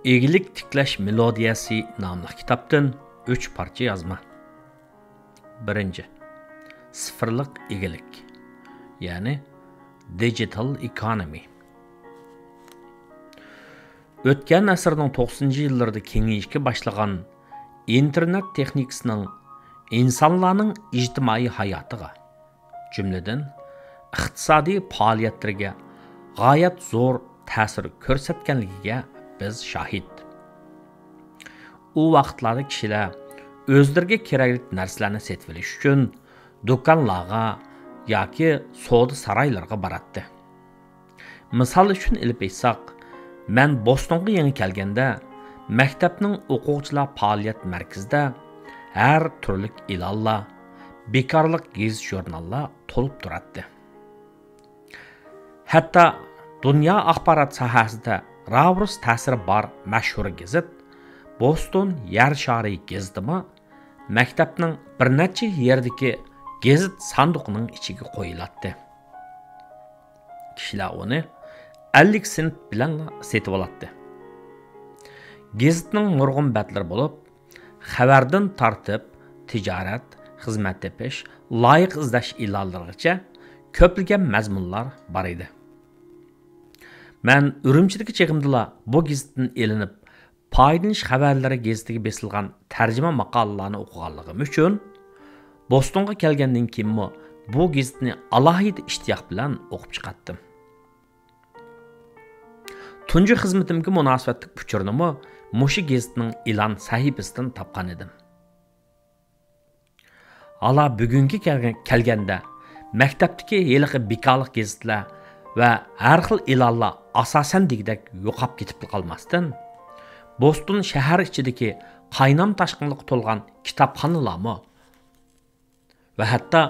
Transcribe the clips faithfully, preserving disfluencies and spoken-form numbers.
ئىگىلىك تىكلەش مېلودىيەسى ناملىق كىتابتىن ئۈچ پارچە يازما. بىرىنچى، سىفىرلىق ئىگىلىك، يەنى دىجىتال ئېكونومى. ئۆتكەن ئەسىرنىڭ توقسىنىنچى يىللىرىدا كېڭىيىشكە باشلىغان ئىنتېرنېت تېخنىكىسىنىڭ ئىنسانلارنىڭ ئىجتىمائىي ھاياتىغا، جۈملىدىن ئىقتىسادىي پائالىيەتلىرىگە غايەت زور تەسىر كۆرسەتكەنلىكىگە بىز شاھىت. ئۇ ۋاقىتلاردا كىشىلەر ئۆزلىرىگە كېرەكلىك نەرسىلەرنى سېتىۋېلىش ئۈچۈن دۇكانلارغا ياكى سودا سارايلىرىغا باراتتى. مىسال ئۈچۈن ئېلىپ ئېيتساق، مەن بوستونغا يېڭى كەلگەندە، مەكتەپنىڭ ئوقۇغۇچىلار پائالىيەت مەركىزىدە ھەر تۈرلۈك ئېلانلار، بىكارلىق گېزىت-ژۇرناللار تولۇپ تۇراتتى. ھەتتا دۇنيا ئاخبارات ساھەسىدە راۋۇرۇس تەسىرى بار مەشھۇر گېزىت، بوستون يەر شارى گېزىتىمۇ مەكتەپنىڭ بىر نەچچە يېرىدىكى گېزىت ساندۇقىنىڭ ئىچىگە قويۇلاتتى. كىشىلەر ئۇنى ئەللىك سېنت بىلەن سېتىۋالاتتى. گېزىتنىڭ نۇرغۇن بەتلىرى بولۇپ، خەۋەردىن تارتىپ، تىجارەت، خىزمەت تېپىش، لايىق ئىزدەش ئېلانلىرىغىچە كۆپلىگەن مەزمۇنلار بار ئىدى. مەن ئۈرۈمچىدىكى چېغىمدىلا بۇ گېزىتتىن ئېلىنىپ، پايدىلىنىش خەۋەرلىرى گېزىتىگە بېسىلغان تەرجىمە ماقالىلارنى ئوقۇغانلىقىم ئۈچۈن، بوستونغا كەلگەندىن كېيىنمۇ بۇ گېزىتنى ئالاھىدە ئىشتىياق بىلەن ئوقۇپ چىقاتتىم. تۇنجى خىزمىتىمگە مۇناسىۋەتلىك ئۇچۇرنىمۇ مۇشۇ گېزىتنىڭ ئېلان سەھىپىسىدىن تاپقان ئىدىم. ھالا بۈگۈنگە كەلگەن-، كەلگەندە، مەكتەپتىكى ھېلىقى بىكارلىق گېزىتلەر ۋە ھەر خىل ئېلانلار ئاساسەن دېگۈدەك يوقاپ كېتىپلا قالماستىن، بوستون شەھەر ئىچىدىكى قاينام-تاشقىنلىققا تولغان كىتابخانىلارمۇ ۋە ھەتتا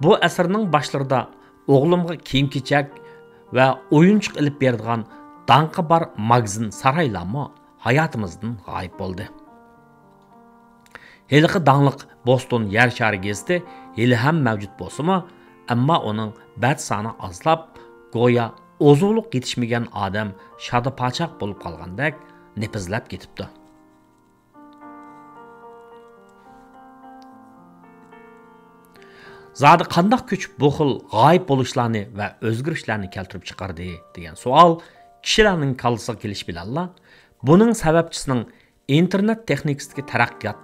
بۇ ئەسىرنىڭ باشلىرىدا ئوغلۇمغا كىيىم-كېچەك ۋە ئويۇنچۇق ئېلىپ بېرىدىغان داڭقى بار ماگىزىن سارايلارمۇ ھاياتىمىزدىن غايىب بولدى. ھېلىقى داڭلىق بوستون يەر شارى گېزىتى ھېلىھەم مەۋجۇت بولسىمۇ، ئەمما ئۇنىڭ بەت سانى ئازلاپ، گويا ئوزۇقلۇق يېتىشمىگەن ئادەم شادا-پاچاق بولۇپ قالغاندەك نېپىزلەپ كېتىپتۇ. زادى قانداق كۈچ بۇ خىل غايىب بولۇشلارنى ۋە ئۆزگىرىشلەرنى كەلتۈرۈپ چىقاردى دېگەن سوئال كىشىلەرنىڭ كاللىسىغا كېلىشى بىلەنلا، بۇنىڭ سەۋەبچىسىنىڭ ئىنتېرنېت تېخنىكىسىدىكى تەرەققىيات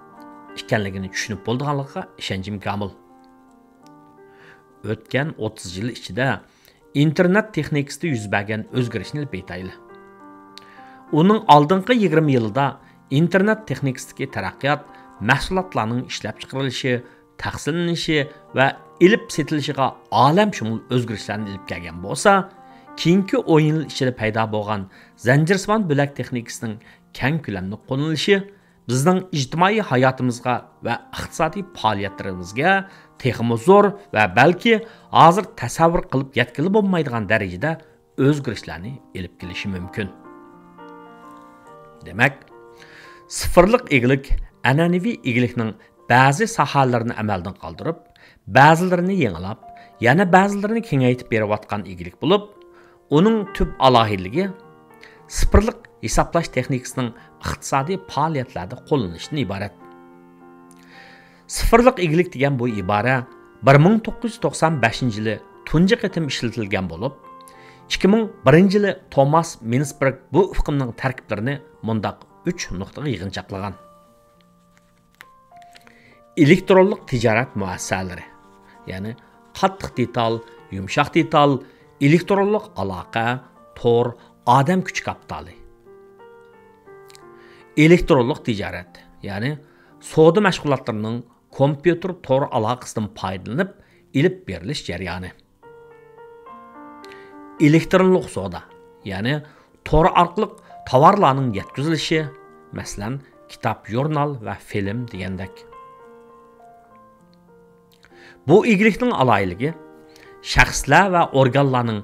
ئىكەنلىكىنى چۈشىنىپ بولىدىغانلىقىغا ئىشەنچىم كامىل. ئۆتكەن ئوتتۇز يىل ئىچىدە ئىنتېرنېت تېخنىكىسىدا يۈز بەرگەن ئۆزگىرىشنى ئېلىپ ئېيتايلى. ئۇنىڭ ئالدىنقى يىگىرمە يىلىدا ئىنتېرنېت تېخنىكىسىدىكى تەرەققىيات مەھسۇلاتلارنىڭ ئىشلەپچىقىرىلىشى، تەقسىملىنىشى ۋە ئېلىپ سېتىلىشىغا ئالەمشۇمۇل ئۆزگىرىشلەرنى ئېلىپ كەلگەن بولسا، كېيىنكى ئون يىل ئىچىدە پەيدا بولغان زەنجىرسىمان بۆلەك تېخنىكىسىنىڭ كەڭ كۆلەمدە قوللىنىلىشى بىزنىڭ ئىجتىمائىي ھاياتىمىزغا ۋە ئىقتىسادىي پائالىيەتلىرىمىزگە تېخىمۇ زور ۋە بەلكى ھازىر تەسەۋۋۇر قىلىپ يەتكىلى بولمايدىغان دەرىجىدە ئۆزگىرىشلەرنى ئېلىپ كېلىشى مۇمكىن. دېمەك، سىفىرلىق ئىگىلىك ئەنئەنىۋى ئىگىلىكنىڭ بەزى ساھەلىرىنى ئەمەلدىن قالدۇرۇپ، بەزىلىرىنى يېڭىلاپ، يەنە بەزىلىرىنى كېڭەيتىپ بېرىۋاتقان ئىگىلىك بولۇپ، ئۇنىڭ تۈپ ئالاھىدىلىكى سىفىرلىق ھېسابلاش تېخنىكىسىنىڭ ئىقتىسادىي پائالىيەتلەردە قوللىنىلىشىدىن ئىبارەت. سىفىرلىق ئىگىلىك دېگەن بۇ ئىبارە بىر مىڭ توققۇز يۈز توقسان بەشىنچى يىلى تۇنجى قېتىم ئىشلىتىلگەن بولۇپ، ئىككى مىڭ بىرىنچى يىلى توماس مىنسبېرگ بۇ ئۇقۇمنىڭ تەركىبلىرىنى مۇنداق ئۈچ نۇقتىغا يىغىنچاقلىغان. ئېلېكترونلۇق تىجارەت مۇئەسسەلىرى، يەنى قاتتىق دېتال، يۇمشاق دېتال، ئېلېكترونلۇق ئالاقە، تور، ئادەم كۈچ كاپىتالى. ئېلېكترونلۇق تىجارەت، يەنى سودا مەشغۇلاتلىرىنىڭ كومپيۇتېر تور ئالاقىسىدىن پايدىلىنىپ ئېلىپ بېرىلىش جەريانى. ئېلېكترونلۇق سودا، يەنى تور ئارقىلىق تاۋارلارنىڭ يەتكۈزۈلۈشى، مەسىلەن، كىتاب، ژۇرنال ۋە فىلىم دېگەندەك. بۇ ئىگىلىكنىڭ ئالاھىدىلىكى شەخسلەر ۋە ئورگانلارنىڭ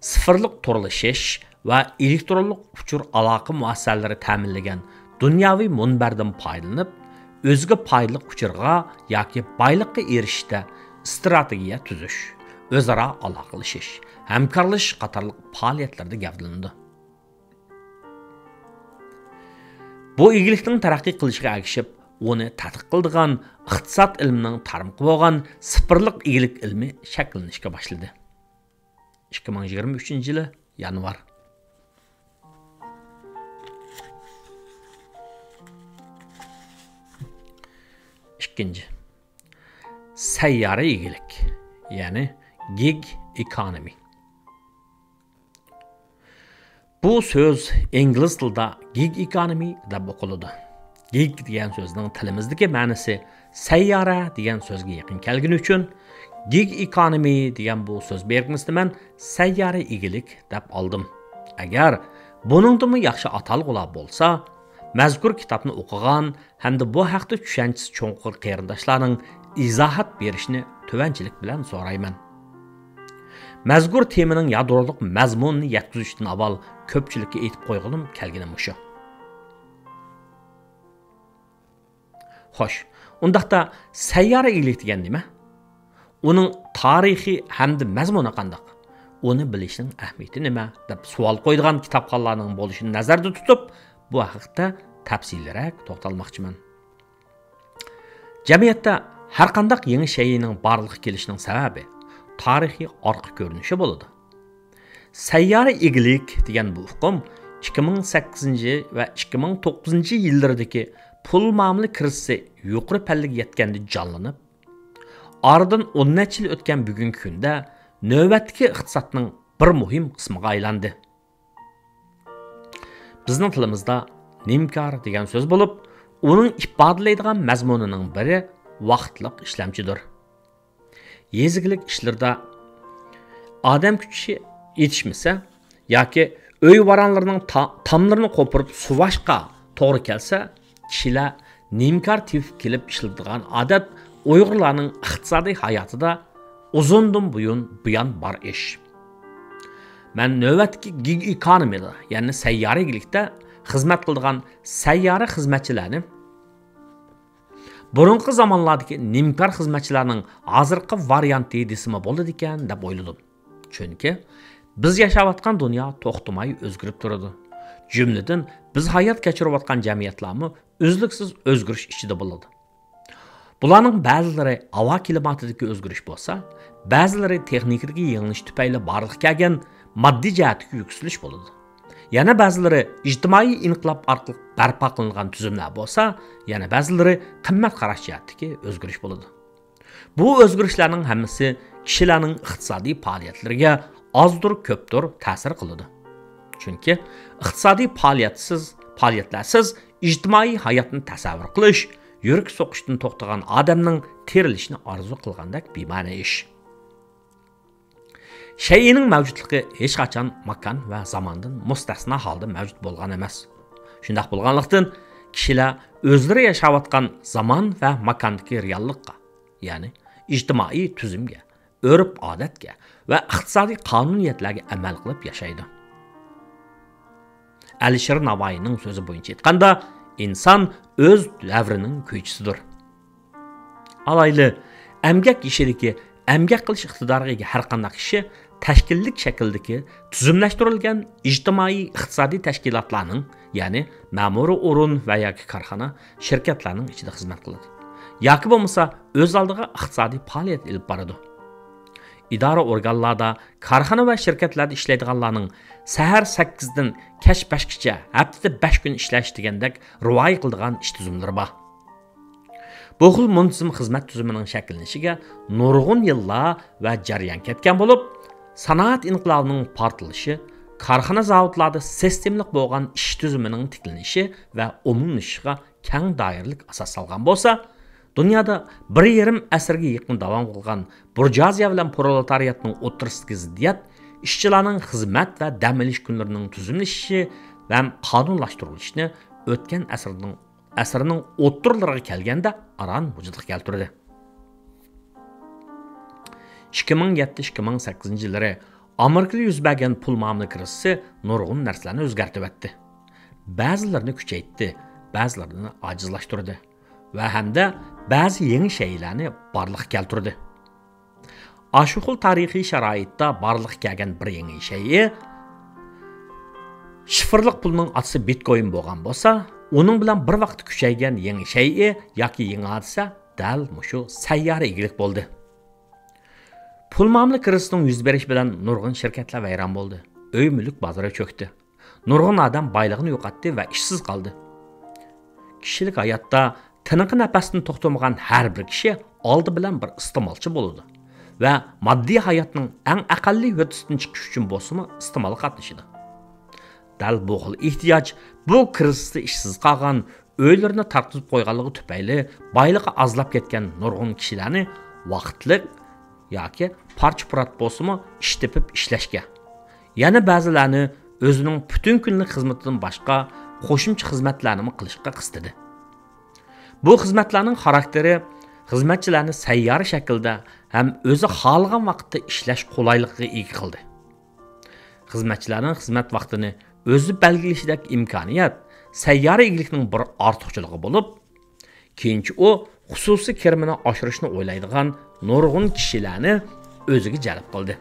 سىفىرلىق تورلىشىش ۋە ئېلېكترونلۇق ئۇچۇر ئالاقە مۇئەسسەلىرى تەمىنلىگەن دۇنياۋى مۇنبەردىن پايدىلىنىپ، ئۆزىگە پايدىلىق ئۇچۇرغا ياكى بايلىققا ئېرىشىشتە ئىستراتېگىيە تۈزۈش، ئۆزئارا ئالاقىلىشىش، ھەمكارلىشىش قاتارلىق پائالىيەتلەردە گەۋدىلىنىدۇ. بۇ ئىگىلىكنىڭ تەرەققىي قىلىشىغا ئەگىشىپ، ئۇنى تەتقىق قىلىدىغان ئىقتىساد ئىلمىنىڭ تارمىقى بولغان سىفىرلىق ئىگىلىك ئىلمى شەكىللىنىشكە باشلىدى. ئىككى مىڭ يىگىرمە ئۈچىنچى يىلى يانۋار. ئىككىنچى، سەييارە ئىگىلىك، يەنى gig economy. بۇ سۆز ئىنگلىز تىلىدا gig economy دەپ ئوقۇلىدۇ. Gig دېگەن سۆزنىڭ تىلىمىزدىكى مەنىسى سەييارە دېگەن سۆزگە يېقىن كەلگىنى ئۈچۈن، gig economy دېگەن بۇ سۆز بىرىكمىسىنى مەن سەييارە ئىگىلىك دەپ ئالدىم. ئەگەر بۇنىڭدىنمۇ ياخشى ئاتالغۇلار بولسا، مەزكۇر كىتابنى ئوقۇغان ھەمدە بۇ ھەقتە چۈشەنچىسى چوڭقۇر قېرىنداشلارنىڭ ئىزاھات بېرىشىنى تۆۋەنچىلىك بىلەن سورايمەن. مەزكۇر تېمىنىڭ يادرولۇق مەزمۇنىنى يەتكۈزۈشتىن ئاۋۋال كۆپچىلىككە ئېيتىپ قويغىنىم كەلگىنى مۇشۇ. خوش، ئۇنداقتا سەييارە ئىگىلىك دېگەن نېمە؟ ئۇنىڭ تارىخى ھەمدە مەزمۇنى قانداق؟ ئۇنى بىلىشنىڭ ئەھمىيىتى نېمە؟ دەپ سوئال قويىدىغان كىتابخانلارنىڭ بولۇشىنى نەزەردە تۇتۇپ، بۇ ھەقتە تەپسىلىيرەك توختالماقچىمەن. جەمئىيەتتە ھەرقانداق يېڭى شەيئىنىڭ بارلىققا كېلىشىنىڭ سەۋەبى، تارىخىي ئارقا كۆرۈنۈشى بولىدۇ. سەييارە ئىگىلىك دېگەن بۇ ئۇقۇم ئىككى مىڭ سەككىزىنچى ۋە ئىككى مىڭ توققۇزىنچى يىللىرىدىكى پۇل مۇئامىلە كىرىزىسى يۇقىرى پەللىگە يەتكەندە جانلىنىپ، ئارىدىن ئون نەچچە يىل ئۆتكەن بۈگۈنكى كۈندە نۆۋەتتىكى ئىقتىسادنىڭ بىر مۇھىم قىسمىغا ئايلاندى. بىزنىڭ تىلىمىزدا نىمكار دېگەن سۆز بولۇپ، ئۇنىڭ ئىپادىلەيدىغان مەزمۇنىنىڭ بىرى ۋاقىتلىق ئىشلەمچىدۇر. يېزا ئىگىلىك ئىشلىرىدا ئادەم كۈچى يېتىشمىسە ياكى ئۆي ۋارانلىرىنىڭ تا-، تاملىرىنى قوپۇرۇپ سۇۋاشقا توغرا كەلسە، كىشىلەر نىمكار تېپىپ كېلىپ ئىشلىتىدىغان ئادەت ئۇيغۇرلارنىڭ ئىقتىسادىي ھاياتىدا ئۇزۇندىن بۇيۇن، بۇيان بار ئىش. مەن نۆۋەتتىكى گىگ ئېكونومىدا، يەنى سەييارە ئىگىلىكتە خىزمەت قىلىدىغان سەييارە خىزمەتچىلەرنى بۇرۇنقى زامانلاردىكى نىمكار خىزمەتچىلەرنىڭ ھازىرقى ۋارىيانتى دېسىمۇ بولىدىكەن دەپ ئويلىدىم. چۈنكى بىز ياشاۋاتقان دۇنيا توختىماي ئۆزگىرىپ تۇرىدۇ. جۈملىدىن بىز ھايات كەچۈرۈۋاتقان جەمئىيەتلەرمۇ ئۈزلۈكسىز ئۆزگىرىش ئىچىدە بولىدۇ. بۇلارنىڭ بەزىلىرى ھاۋا كىلىماتىدىكى ئۆزگىرىش بولسا، بەزىلىرى تېخنىكىدىكى يېڭىلىش تۈپەيلى بارلىققا كەلگەن ماددىي جەھەتتىكى يۈكسىلىش بولىدۇ. يەنە بەزىلىرى ئىجتىمائىي ئىنقىلاب ئارقىلىق بەرپا قىلىنغان تۈزۈملەر بولسا، يەنە بەزىلىرى قىممەت قاراش جەھەتتىكى ئۆزگىرىش بولىدۇ. بۇ ئۆزگىرىشلەرنىڭ ھەممىسى كىشىلەرنىڭ ئىقتىسادىي پائالىيەتلىرىگە ئازدۇر كۆپتۇر تەسىر قىلىدۇ. چۈنكى ئىقتىسادىي پائالىيەتسىز، پائالىيەتلەرسىز ئىجتىمائىي ھاياتنى تەسەۋۋۇر قىلىش، يۈرىكى سوقۇشتىن توختىغان ئادەمنىڭ تىرىلىشىنى ئارزۇ قىلغاندەك بىمەنە ئىش. شەيئىنىڭ مەۋجۇتلۇقى ھېچقاچان ماكان ۋە زاماندىن مۇستەسنا ھالدا مەۋجۇت بولغان ئەمەس. شۇنداق بولغانلىقتىن، كىشىلەر ئۆزلىرى ياشاۋاتقان زامان ۋە ماكاندىكى رېئاللىققا، يەنى ئىجتىمائىي تۈزۈمگە، ئۆرپ-ئادەتكە ۋە ئىقتىسادىي قانۇنىيەتلەرگە ئەمەل قىلىپ ياشايدۇ. ئەلىشىر ناۋايىنىڭ سۆزى بويىچە ئېيتقاندا، ئىنسان ئۆز دەۋرىنىڭ كۈيچىسىدۇر. ئالايلى، ئەمگەك يېشىدىكى، ئەمگەك قىلىش ئىقتىدارىغا ئىگە ھەرقانداق كىشى تەشكىللىك شەكىلدىكى تۈزۈملەشتۈرۈلگەن ئىجتىمائىي ئىقتىسادىي تەشكىلاتلارنىڭ، يەنى مەمۇرىي ئورۇن ۋە ياكى كارخانا، شىركەتلەرنىڭ ئىچىدە خىزمەت قىلىدۇ. ياكى بولمىسا ئۆز ئالدىغا ئىقتىسادىي پائالىيەت ئېلىپ بارىدۇ. ئىدارە ئورگانلاردا، كارخانا ۋە شىركەتلەردە ئىشلەيدىغانلارنىڭ سەھەر سەككىزدىن كەچ بەشكىچە ھەپتىدە بەش كۈن ئىشلەش دېگەندەك رىۋايە قىلىدىغان ئىش تۈزۈملىرى بار. بۇ خىل مۇنتىزىم خىزمەت تۈزۈمىنىڭ شەكىللىنىشىگە نۇرغۇن يىللار ۋە جەريان كەتكەن بولۇپ، سانائەت ئىنقىلابىنىڭ پارتلىشى، كارخانا زاۋۇتلاردا سىستېمىلىق بولغان ئىش تۈزۈمىنىڭ تىكلىنىشى ۋە ئومۇملىشىشىغا كەڭ دائىرىلىك ئاساس سالغان بولسا، دۇنيادا بىر يېرىم ئەسىرگە يېقىن داۋام قىلغان بۇرژۇئازىيە بىلەن پرولېتارىياتنىڭ ئوتتۇرىسىدىكى زىددىيەت ئىشچىلارنىڭ خىزمەت ۋە دەم ئېلىش كۈنلىرىنىڭ تۈزۈملىشىشى ۋە قانۇنلاشتۇرۇلۇشىنى ئۆتكەن ئەسىرنىڭ ئەسىرنىڭ ئوتتۇرىلىرىغا كەلگەندە ئاران ۋۇجۇدقا كەلتۈردى. ئىككى مىڭ يەتتە، ئىككى مىڭ سەككىزىنچى يىللىرى ئامېرىكىدا يۈز بەرگەن پۇل مۇئامىلە كىرىزىسى نۇرغۇن نەرسىلەرنى ئۆزگەرتىۋەتتى. بەزىلىرىنى كۈچەيتتى، بەزىلىرىنى ئاجىزلاشتۇردى ۋە ھەمدە بەزى يېڭى شەيئىلەرنى بارلىققا كەلتۈردى. ئاشۇ خىل تارىخىي شارائىتتا بارلىققا كەلگەن بىر يېڭى شەيئى، شىفىرلىق پۇلنىڭ ئاتىسى بىتكوين بولغان بولسا، ئۇنىڭ بىلەن بىر ۋاقىتتا كۈچەيگەن يېڭى شەيئى ياكى يېڭى ھادىسە دەل مۇشۇ سەييارە ئىگىلىك بولدى. پۇل مۇئامىلە كىرىزىسىنىڭ يۈز بېرىشى بىلەن نۇرغۇن شىركەتلەر ۋەيران بولدى. ئۆي مۈلۈك بازىرى چۆكتى. نۇرغۇن ئادەم بايلىقىنى يوقاتتى ۋە ئىشسىز قالدى. كىشىلىك ھاياتتا تىنىقى نەپەستىن توختىمىغان ھەر بىر كىشى ئالدى بىلەن بىر ئىستېمالچى بولىدۇ ۋە ماددىي ھاياتنىڭ ئەڭ ئەقەللىي ھۆددىسىدىن چىقىش ئۈچۈن بولسىمۇ ئىستېمالغا قاتنىشىدۇ. دەل بۇ خىل ئېھتىياج بۇ كىرىزىستا ئىشسىز قالغان، ئۆيلىرىنى تارتقۇزۇپ قويغانلىقى تۈپەيلى بايلىقى ئازلاپ كەتكەن نۇرغۇن كىشىلەرنى ۋاقىتلىق ياكى پارچە-پۇرات بولسىمۇ ئىش تېپىپ ئىشلەشكە، يەنە بەزىلەرنى ئۆزىنىڭ پۈتۈن كۈنلۈك خىزمىتىدىن باشقا قوشۇمچە خىزمەتلەرنىمۇ قىلىشقا قىستىدى. بۇ خىزمەتلەرنىڭ خاراكتېرى خىزمەتچىلەرنى سەييارە شەكىلدە ھەم ئۆزى خالىغان ۋاقىتتا ئىشلەش قولايلىقىغا ئىگە قىلدى. خىزمەتچىلەرنىڭ خىزمەت ۋاقتىنى ئۆزى بەلگىلىشىدەك ئىمكانىيەت سەييارە ئىگىلىكنىڭ بىر ئارتۇقچىلىقى بولۇپ، كېيىنچە ئۇ خۇسۇسىي كىرىمىنى ئاشۇرۇشنى ئويلايدىغان نۇرغۇن كىشىلەرنى ئۆزىگە جەلپ قىلدى.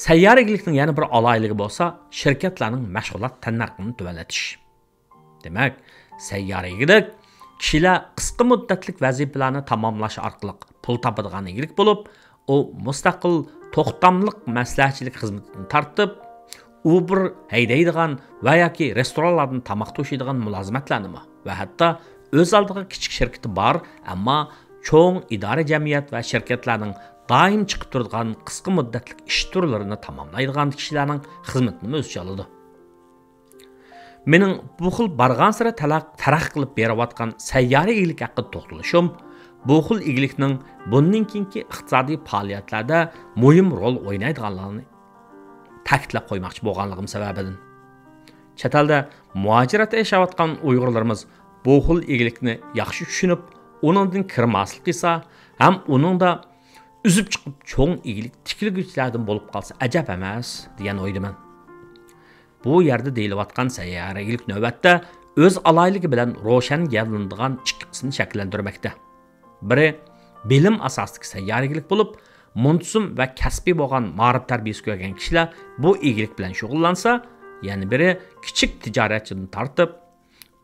سەييارە ئىگىلىكنىڭ يەنە بىر ئالاھىدىلىكى بولسا شىركەتلەرنىڭ مەشغۇلات تەننەرخىنى تۆۋەنلىتىش. دېمەك، سەييارە ئىگىلىك كىشىلەر قىسقا مۇددەتلىك ۋەزىپىلەرنى تاماملاش ئارقىلىق پۇل تاپىدىغان ئىگىلىك بولۇپ، ئۇ مۇستەقىل، توختاملىق مەسلىھەتچىلىك خىزمىتىدىن تارتىپ، ئۇبېر ھەيدەيدىغان ۋە ياكى رېستورانلاردىن تاماق توشۇيدىغان مۇلازىمەتلەرنىمۇ ۋە ھەتتا ئۆز ئالدىغا كىچىك شىركىتى بار، ئەمما چوڭ ئىدارە جەمئىيەت ۋە شىركەتلەرنىڭ دائىم چىقىپ تۇرىدىغان قىسقا مۇددەتلىك ئىش تۈرلىرىنى تاماملايدىغان كىشىلەرنىڭ خىزمىتىنىمۇ ئۆز ئىچىگە ئالىدۇ. مېنىڭ بۇ خىل بارغانسېرى تەلەق-، تەرەققىي قىلىپ بېرىۋاتقان سەييارە ئىگىلىك ھەققىدە توختىلىشىم بۇ خىل ئىگىلىكنىڭ بۇندىن كېيىنكى ئىقتىسادىي پائالىيەتلەردە مۇھىم رول ئوينايدىغانلىقىنى تەكىتلەپ قويماقچى بولغانلىقىم سەۋەبىدىن. چەت ئەلدە مۇھاجىرەتتە ياشاۋاتقان ئۇيغۇرلىرىمىز بۇ خىل ئىگىلىكنى ياخشى چۈشىنىپ، ئۇنىڭدىن كىرىم ھاسىل قىلسا ھەم ئۇنىڭدا ئۈزۈپ چىقىپ چوڭ ئىگىلىك تىكلىگۈچىلەردىن بولۇپ قالسا ئەجەب ئەمەس، دېگەن ئويدىمەن. بۇ يەردە دېيىلىۋاتقان سەييارە ئىگىلىك نۆۋەتتە ئۆز ئالاھىدىلىكى بىلەن روشەن گەۋدىلىنىدىغان ئىككى قىسىمنى شەكىللەندۈرمەكتە. بىرى، بىلىم ئاساسىدىكى سەييارە ئىگىلىك بولۇپ، مۇنتىزىم ۋە كەسپىي بولغان مائارىپ تەربىيەسى كۆرگەن كىشىلەر بۇ ئىگىلىك بىلەن شۇغۇللانسا، يەنە بىرى، كىچىك تىجارەتچىدىن تارتىپ،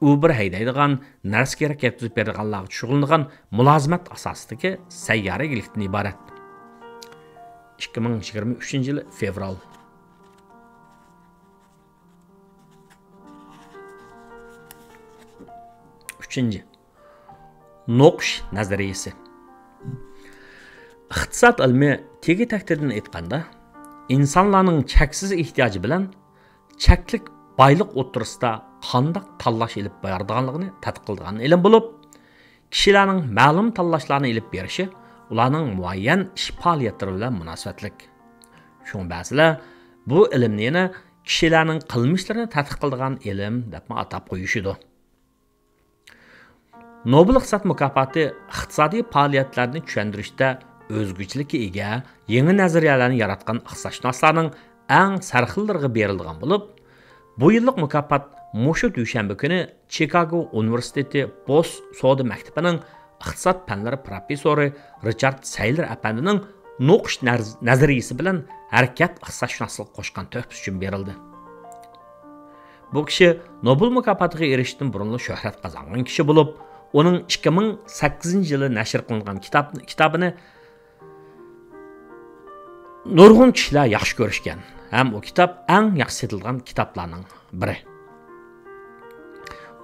ئۇبېر ھەيدەيدىغان، نەرسە-كېرەك يەتكۈزۈپ بېرىدىغانلارغا شۇغۇللىنىدىغان مۇلازىمەت ئاساسىدىكى سەييارە ئىگىلىكتىن ئىبارەت. ئىككى مىڭ يىگىرمە ئۈچىنچى يىلى فېۋرال. ئۈچىنچى، نوقۇش نەزەرىيىسى. ئىقتىساد ئىلمى تېگى-تەكتىدىن ئېيتقاندا، ئىنسانلارنىڭ چەكسىز ئېھتىياجى بىلەن چەكلىك بايلىق ئوتتۇرىسىدا قانداق تاللاش ئېلىپ بارىدىغانلىقىنى تەتقىق قىلىدىغان ئىلىم بولۇپ، كىشىلەرنىڭ مەلۇم تاللاشلارنى ئېلىپ بېرىشى ئۇلارنىڭ مۇئەييەن ئىش پائالىيەتلىرى بىلەن مۇناسىۋەتلىك. شۇڭا بەزىلەر بۇ ئىلىمنى يەنە كىشىلەرنىڭ قىلمىشلىرىنى تەتقىق قىلىدىغان ئىلىم دەپمۇ ئاتاپ قويۇشىدۇ. نوبېل ئىقتىساد مۇكاپاتى ئىقتىسادىي پائالىيەتلەرنى چۈشەندۈرۈشتە ئۆزگىچىلىككە ئىگە، يېڭى نەزەرىيەلەرنى ياراتقان ئىقتىسادشۇناسلارنىڭ ئەڭ سەرخىللىرىغا بېرىلىدىغان بولۇپ، بۇ يىللىق مۇكاپات مۇشۇ دۈشەنبە كۈنى چىكاگو ئۇنىۋېرسىتېتى بوس سودا مەكتىپىنىڭ ئىقتىساد پەنلىرى پروفېسسورى رىچارد سەيلەر ئەپەندىنىڭ نوقۇش نەز-، نەزەرىيىسى بىلەن ھەرىكەت ئىقتىسادشۇناسلىقىغا قوشقان تۆھپىسى ئۈچۈن بېرىلدى. بۇ كىشى نوبېل مۇكاپاتىغا ئېرىشىشتىن بۇرۇنلا شۆھرەت قازانغان كىشى بولۇپ، ئۇنىڭ ئىككى مىڭ سەككىزىنچى يىلى نەشر قىلىنغان كىتاب، كىتابىنى نۇرغۇن كىشىلەر ياخشى كۆرۈشكەن ھەم ئۇ كىتاب ئەڭ ياخشى سېتىلىدىغان كىتابلارنىڭ بىرى.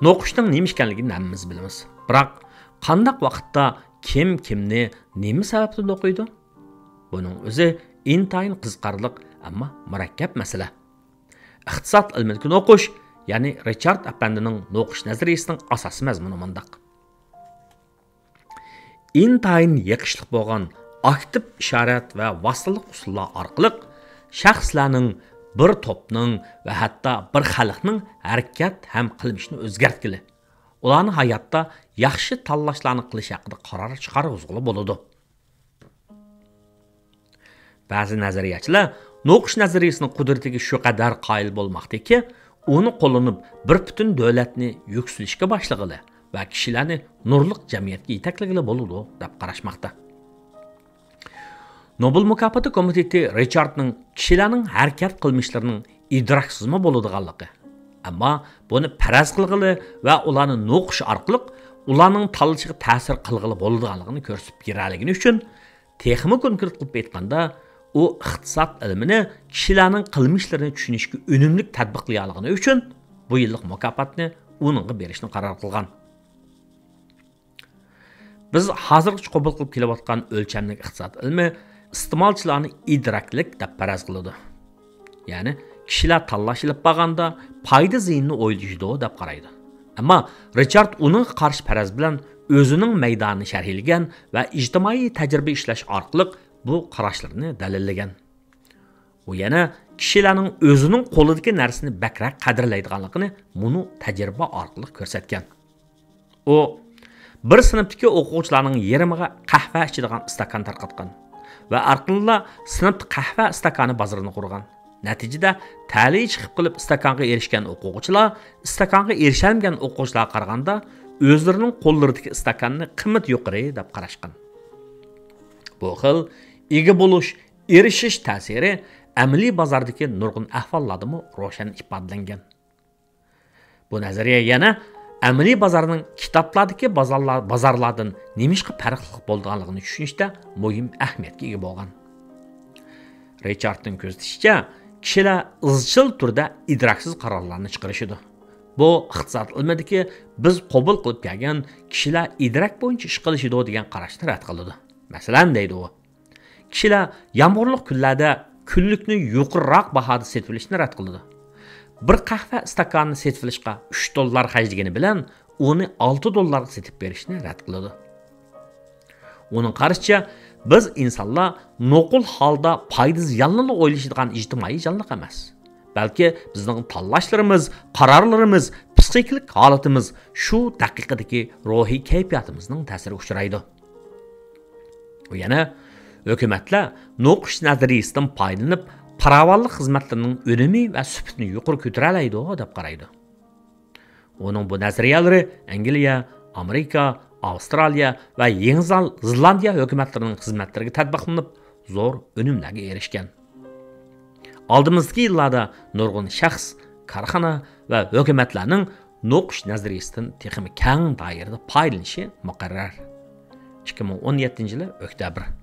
نوقۇشنىڭ نېمە ئىكەنلىكىنى ھەممىمىز بىلىمىز. بىراق، قانداق ۋاقىتتا كىم كىمنى نېمە سەۋەبتىن نوقۇيدۇ؟ بۇنىڭ ئۆزى ئىنتايىن قىزىقارلىق، ئەمما مۇرەككەپ مەسىلە. ئىقتىساد ئىلمىدىكى نوقۇش، يەنى رىچارد ئەپەندىنىڭ نوقۇش نەزەرىيىسىنىڭ ئاساسىي مەزمۇنى مۇنداق. ئىنتايىن يېقىشلىق بولغان ئاكتىپ ئىشارەت ۋە ۋاسىتىلىق ئۇسۇللار ئارقىلىق شەخسلەرنىڭ، بىر توپنىڭ ۋە ھەتتا بىر خەلقنىڭ ھەرىكەت ھەم قىلمىشىنى ئۆزگەرتكىلى، ئۇلارنى ھاياتتا ياخشى تاللاشلارنى قىلىش ھەققىدە قارار چىقارغۇزغىلى بولىدۇ. بەزى نەزەرىيەچىلەر نوقۇش نەزەرىيىسىنىڭ قۇدرىتىگە شۇ قەدەر قايىل بولماقتىكى، ئۇنى قوللىنىپ بىر پۈتۈن دۆلەتنى يۈكسىلىشكە باشلىغىلى ۋە كىشىلەرنى نۇرلۇق جەمئىيەتكە يېتەكلىگىلى بولىدۇ، دەپ قاراشماقتا. نوبېل مۇكاپاتى كومىتېتى رىچاردنىڭ كىشىلەرنىڭ ھەرىكەت قىلمىشلىرىنىڭ ئىدراكسىزمۇ بولىدىغانلىقى، ئەمما بۇنى پەرەز قىلغىلى ۋە ئۇلارنى نوقۇش ئارقىلىق ئۇلارنىڭ تاللىشىغا تەسىر قىلغىلى بولىدىغانلىقىنى كۆرسىتىپ بېرەلىگىنى ئۈچۈن، تېخىمۇ كونكرېت قىلىپ ئېيتقاندا، ئۇ ئىقتىساد ئىلمىنى كىشىلەرنىڭ قىلمىشلىرىنى چۈشىنىشكە ئۈنۈملۈك تەتبىقلىيالىغىنى ئۈچۈن بۇ يىللىق مۇكاپاتنى ئۇنىڭغا بېرىشنى قارار قىلغان. بىز ھازىرغىچە قوبۇل قىلىپ كېلىۋاتقان ئۆلچەملىك ئىقتىساد ئىلمى ئىستېمالچىلارنى ئىدراكلىق دەپ پەرەز قىلىدۇ. يەنى كىشىلەر تاللاش ئېلىپ بارغاندا پايدا زىيىننى ئويلىشىدۇ دەپ قارايدۇ. ئەمما رىچارد ئۇنىڭغا قارشى پەرەز بىلەن ئۆزىنىڭ مەيدانىنى شەرھلىگەن ۋە ئىجتىمائىي تەجرىبە ئىشلەش ئارقىلىق بۇ قاراشلىرىنى دەلىللىگەن. ئۇ يەنە كىشىلەرنىڭ ئۆزىنىڭ قولىدىكى نەرسىنى بەكرەك قەدىرلەيدىغانلىقىنى مۇنۇ تەجرىبە ئارقىلىق كۆرسەتكەن. ئۇ بىر سىنىپتىكى ئوقۇغۇچىلارنىڭ يېرىمىغا قەھۋە ئىچىدىغان ئىستاكان تارقاتقان ۋە ئارقىدىنلا سىنىپتا قەھۋە ئىستاكانى بازىرىنى قۇرغان. نەتىجىدە تەلىيى چىقىپ قېلىپ ئىستاكانغا ئېرىشكەن ئوقۇغۇچىلار ئىستاكانغا ئېرىشەلمىگەن ئوقۇغۇچىلارغا قارىغاندا ئۆزلىرىنىڭ قوللىرىدىكى ئىستاكاننى قىممىتى يۇقىرى دەپ قاراشقان. بۇ خىل ئىگە بولۇش، ئېرىشىش تەسىرى ئەمەلىي بازاردىكى نۇرغۇن ئەھۋاللاردىمۇ روشەن ئىپادىلەنگەن. بۇ نەزەرىيە يەنە ئەمەلىي بازارنىڭ كىتابلاردىكى بازارلار، بازارلاردىن نېمىشقا پەرقلىق بولىدىغانلىقىنى چۈشىنىشتە مۇھىم ئەھمىيەتكە ئىگە بولغان. رىچاردنىڭ كۆزىتىشىچە، كىشىلەر ئىزچىل تۈردە ئىدراكسىز قارارلارنى چىقىرىشىدۇ. بۇ ئىقتىساد ئىلمىدىكى بىز قوبۇل قىلىپ كەلگەن كىشىلەر ئىدراك بويىچە ئىش قىلىشىدۇ دېگەن قاراشنى رەت قىلىدۇ. مەسىلەن، دەيدۇ ئۇ، كىشىلەر يامغۇرلۇق كۈنلەردە كۈنلۈكنى يۇقىرىراق باھادا سېتىۋېلىشنى رەت قىلىدۇ. بىر قەھۋە ئىستاكانىنى سېتىۋېلىشقا ئۈچ دوللار خەجلىگىنى بىلەن ئۇنى ئالتە دوللارغا سېتىپ بېرىشنى رەت قىلىدۇ. ئۇنىڭ قارىشىچە، بىز ئىنسانلار نوقۇل ھالدا پايدا زىياننىلا ئويلىشىدىغان ئىجتىمائىي جانلىق ئەمەس. بەلكى بىزنىڭ تاللاشلىرىمىز، قارارلىرىمىز، پسىخىكىلىق ھالىتىمىز شۇ دەقىقىدىكى روھىي كەيپىياتىمىزنىڭ تەسىرىگە ئۇچرايدۇ. ئۇ يەنە، ھۆكۈمەتلەر نوقۇش نەزەرىيىسىدىن پايدىلىنىپ، پاراۋانلىق خىزمەتلىرىنىڭ ئۈنۈمى ۋە سۈپىتىنى يۇقىرى كۆتۈرەلەيدۇ، دەپ قارايدۇ. ئۇنىڭ بۇ نەزەرىيەلىرى ئەنگلىيە، ئامېرىكا، ئاۋسترالىيە ۋە يېڭى زال-، زېلاندىيە ھۆكۈمەتلىرىنىڭ خىزمەتلىرىگە تەتبىقلىنىپ، زور ئۈنۈملەرگە ئېرىشكەن. ئالدىمىزدىكى يىللاردا نۇرغۇن شەخس، كارخانا ۋە ھۆكۈمەتلەرنىڭ نوقۇش نەزەرىيىسىدىن تېخىمۇ كەڭ دائىرىدە پايدىلىنىشى مۇقەررەر. ئىككى مىڭ ئون يەتتىنچى يىلى ئۆكتەبىر.